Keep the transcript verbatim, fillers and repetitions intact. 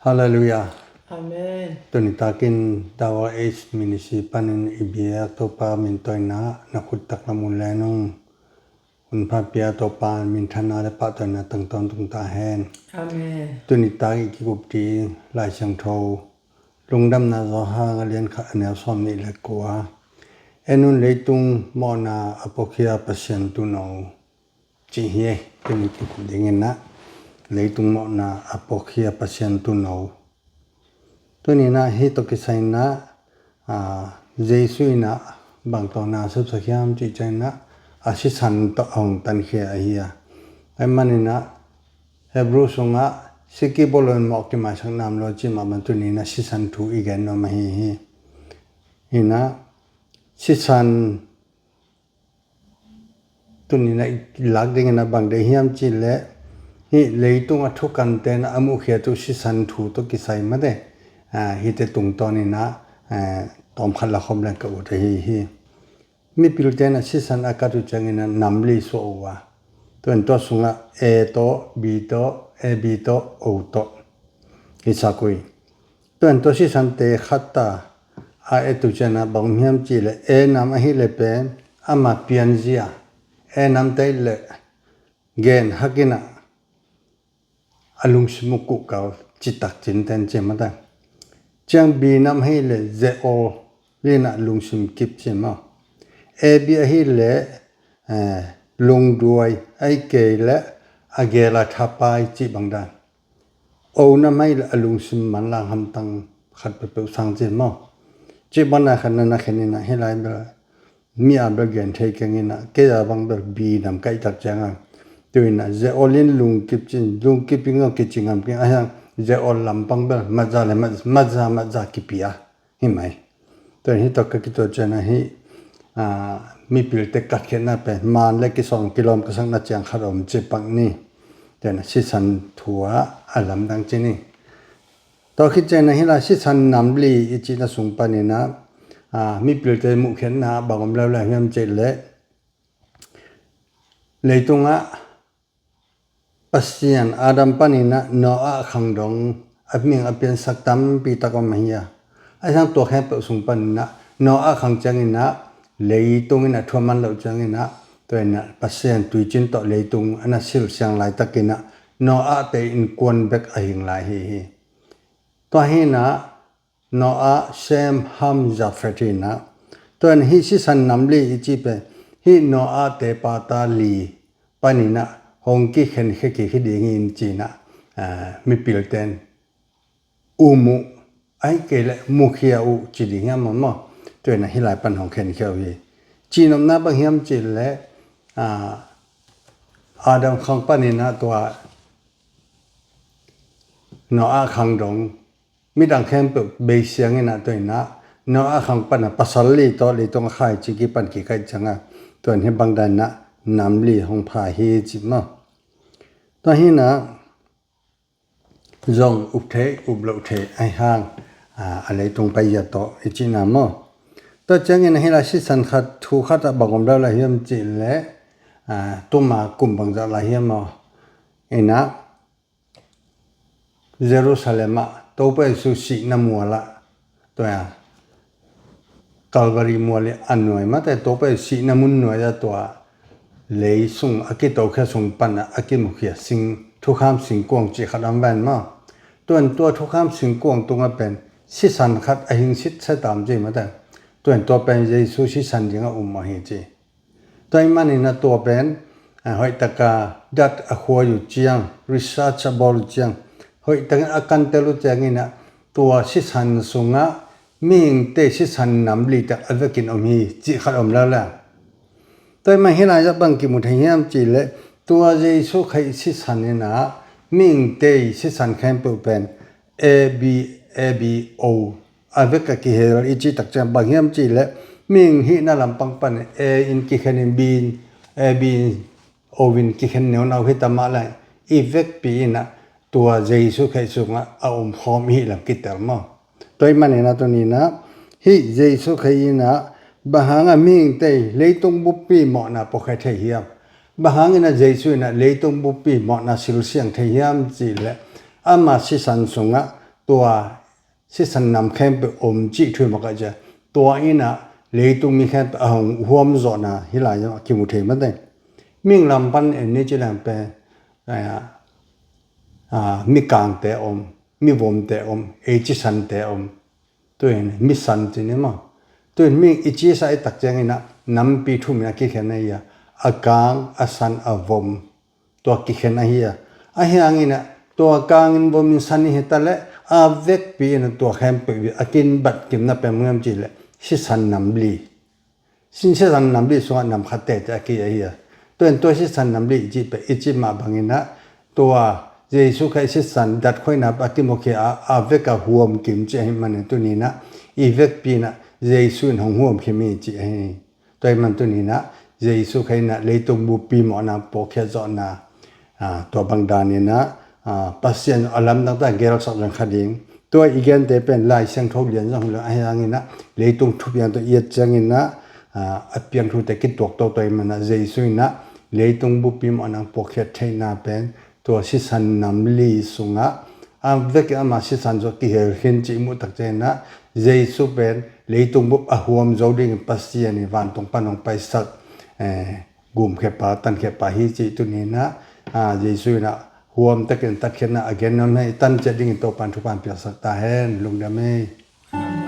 Halleluiah. Amen. Tuni takin Double Edge Ministry panin i biak Topa min tawh in ah na khut taklam un le nung hun pha pia Topa minthanna le pahtawina tang tawntung ta hen. Amen. Tuni tak i kikup ding Lai Siangtho Lungdamna Johan a lian khat a neu sawm nih le kua. En un, leitung mawhna a puakhia Pasian tuuno, ci hi. Tuni kikup dingin ah leitung mawhna a puakhia Pasian tuuno. Tuni in ah hih tawh kisai in ah, aa, Jesu in ah bang tawh na sepsak hiam cih ciangin ah a sisan tawh a hong tankhia ahi a. Ahih manin ah Hebrew sungah sikibolo in mawh kimaisakna om lo cih mah bang tuni in ah sisan thu i gen nuam ahi hi. In ah sisan tuni in ah i lak dingin ah bang deih hiam cih leh hih leitung a thukan ten a muhkhiat uh sisan thu tawh kisai mate, aa, hihte tungtawn in ah, aa, tawmkhat la khawm leng ka ut ahi hi. Mipil ten ah sisan a kat uh ciangin ah nam li suah uh a, tua in tua sungah A tawh, B tawh, A B tawh, O tawh i sak uh hi. Tua in tua sisante khat ta a et uh ciangin ah bang om hiam cih leh A nam ahih leh pen ama pianzia, A nam te leh gen hak in ah a lungsim uh kuhkal citak cinten ci mah ta. Ciang B nam ahih leh zeol in ah lungsim kip ci maw. A B ahih leh, eh, lungduai, ahih kei leh a gel a thapai cih bang dan. O nam ahih leh a lungsim manlang hamtang khat peuhpeuh sang ci maw. Cih bang na khat na na khen in ah hih lai bel mi a bel gen thei keng in ah, kei a bang bel B nam ka hih tak ciangin, tu in ah zeol in lungkip cin, lungkip in ah kici ngam keng a hiang, zeol lampang bel maza le ma-, maza maza kipia hi mai. Tua in hih tawh ka kituat ciangin ah hih, aa, mipilte katkhiatna pen man le kisawng kilawm ka sakna ciang khat om ci pak ni. Tua in ah sisan thu ah a lamdang ci ni. Tua khit ciangin ah hih lai sisan nam li i cihna sung panin ah, aa, mipilte muhkhiatna bang om leuleu hiam cih leh, leitungah Pasian Adam panin ah Noah khang dong a mihing a piansak tampi tak om ahi a. A sang tua khempeuh sung panin ah Noah khang ciangin ah leitung in ah thuaman loh ciangin ah, tua in ah Pasian tuicin tawh leitung a na silsiang laitakin ah Noah te innkuan bek a hing lai hi hi. Tua hi in ah Noah, Shem, Ham, Japheth hi in ah, tua in hih sisan nam li i cih pen hih Noah te pata li panin ah hong kikhenkhia kik hi ding hi in ci in ah, aa, mipilte in um uh, ahih kei leh mukhia uh ci ding hiam maw. Tua in ah hih lai pan hong khenkhia uh hi. Cihnopna bang hiam cih leh, aa, Adam khang panin ah tua Noah khang dong midang khempeuh beisiang in ah, tua in ah Noah khang pan ah pasal li tawh leitung a khaici kipan kikhaih ciangin, tua in hih bang dan in ah nam li hong pha hi ci maw. Tua hi in ah zong up thei, up loh thei ahi hang, aa, a leitung pai zia tawh i cihna maw. Tua ciangin ah hih lai sisan khat, thu khat ah bang om leuleu hiam cih leh, aa, tuma kum bangzah lai hiam maw. In ah Jerusalem ah Topa Jesu sihna mual ah, tua Calvary mual i a nuai mate, Topa Jesu sihna mun nuai ah tua lei sung a kitokhia sung pan ah a kimukhia sing, thukham singkuang cih khat om ven maw. Tua in tua thukham singkuang tungah pen sisan khat a hing sitset tam ci mate. Tua in tua pen Jesu sisan dingah um ahi ci. Tua ahih manin ah tua pen, ah, hoih taka dat a khuai uh ciang, research a bawl uh ciang, hoih takin a kantel uh ciangin ah tua sisan sungah mihingte sisan nam li tak a vekin om hi cih khat om leuleu. Tua ahih manin hih lai ah bang kimu thei hiam cih leh tua Jesu Khrih sisan in ah mihingte sisan khempeuh pen A B, A B O a vek a kihel i cih tak ciang bang hiam cih leh mihing hihna lampang pan A in kikhen in B in, A B in, O in kikhen neunau hi ta mah lai, i vekpi in ah tua Jesu Khrih sungah a omkhawm i hih lam kitel maw. Tua ahih manin ah tuni in ah hih Jesu Khrih in ah bang hangah mihingte leitung buppi mawhna puakhia thei hiam? Bang hangin ah Jesu in ah leitung buppi mawhna silsiang thei hiam cih leh ama sisan sungah tua sisan nam khempeuh om cih thu mah ka cia. Tua in ah leitung mi khempeuh a hong huam zawhna hi lai zong a kimu thei mate. Ming lam pan en ni ci leng pen, a, a, mi kangte om, mi vomte om, ei ci sante om. Tuin mi san ci ni maw. Tuin ming i ci sa i tak ciangin ah nampi thum in a kikhen ahi a, a kang, a san, a vom. Tua kikhen ahi a. Ahi hangin ah tua kangin vomin san i hi ta leh a vekpi in ah tua khempeuh i a kin bat kimna pen mui am cih leh sisan nam li. Sin sisan nam li sungah nam khat tete a ki ahi a. Tua in tua sisan nam li i cih pen i cih mah bangin ah tua Jesu Khrih sisan datkhuaina a kimukhia a, a vek a huam kim ci ahi manin tuni in ah i vekpi in ah Jesu in hong huam kim i ci ahi. Tua ahih man tuni in ah Jesu Khrih in ah leitung buppi mawhna pawlkhiat zawhna, a, tua bang dan in ah, a, Pasian a lamdang ta gelsak zong kha ding. Tua i gente pen Lai Siangtho lian zong hi lo ahi hangin ah leitung thupiang tawh i et ciangin ah, a, a piang thute kituak toto ahih man ah Jesu in ah leitung buppi mawhna pawlkhiat theihna pen tua sisan nam li sungah a vek ama sisan zawh kihel khin cih i muh tak ciangin ah Jesu pen leitung bup a huam zo dingin Pasian in vantung pan hong paisak, eh, gumkhiapa, tankhiapa hi cih tuni in ah, a, Jesu in ah huam takin tatkhiatna a gen nuam hi, tan ciat dingin Topa'n thupha piaksak ta hen. Lungdam ei.